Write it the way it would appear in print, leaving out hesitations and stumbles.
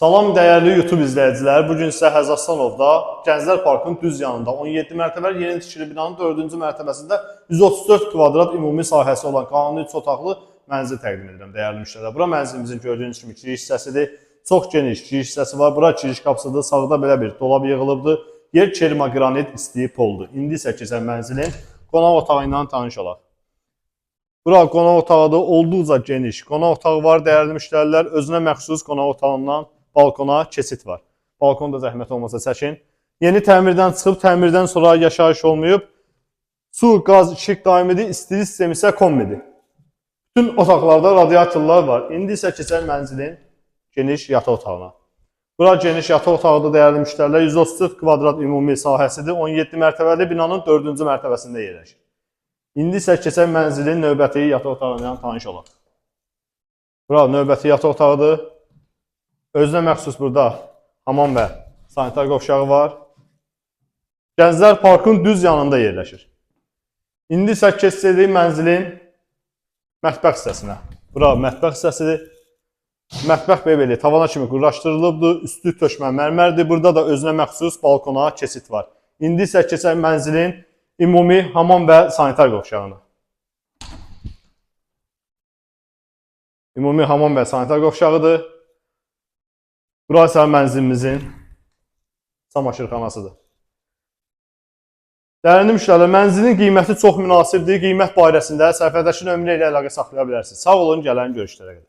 Salam dəyərli YouTube izləyicilər. Bu gün sizə Həzəstanovda Gənclər Parkının düz yanında 17 mərtəbəli yeni tikili binanın 4-cü mərtəbəsində 134 kvadrat ümumi sahəsi olan qanuni 3 otaqlı mənzil təqdim edirəm dəyərli müştərilər. Bura mənzilimizin gördüyünüz kimi giriş hissəsidir. Çox geniş giriş hissəsi var. Bura giriş qapısıdır. Sağda belə bir dolab yığılıbdır. Yer kermaqranit isti poldur. İndi isə keçən mənzilin qonaq otağı ilə tanış olaq. Bura qonaq otağıdır. Olduqca geniş qonaq otağı var dəyərli müştərilər. Özünə məxsus qonaq otağından balkona keçid var. Balkonu da zəhmət olmasa çəkin. Yeni təmirdən çıxıb, təmirdən sonra yaşayış olmayıb. Su, qaz, işıq daimidir, istilik sistemi isə kombidir. Bütün otaqlarda radiatorlar var. İndi isə keçək mənzilin geniş yataq otağına. Bura geniş yataq otağıdır dəyərli müştərilər. 134 kvadrat ümumi sahəsidir. 17 mərtəbəli binanın 4-cü mərtəbəsində yerləşir. İndi isə keçək mənzilin növbəti yataq otağı ilə tanış olaq. Bura növbəti yataq otağıdır. Özünə məxsus burada hamam və sanitar qovşağı var. Gənclər Parkın düz yanında yerləşir. İndi isə keçsək mənzilin mətbəx hissəsinə. Bura mətbəx hissəsidir. Mətbəx mebeli tavana kimi quraşdırılıbdır. Üstü tökmə mərmərdir. Burada da özünə məxsus balkona keçid var. İndi isə keçək mənzilin ümumi hamam və sanitar qovşağına. Ümumi hamam və sanitar qovşağıdır. Bura isə mənzilimizin çamaşırxanasıdır. Dəyərli müştərilər, mənzilin qiyməti çox münasibdir. Qiymət barəsində səhifədəki nömrə ilə əlaqə saxlaya bilərsiniz. Sağ olun, gələn görüşlərə qədər.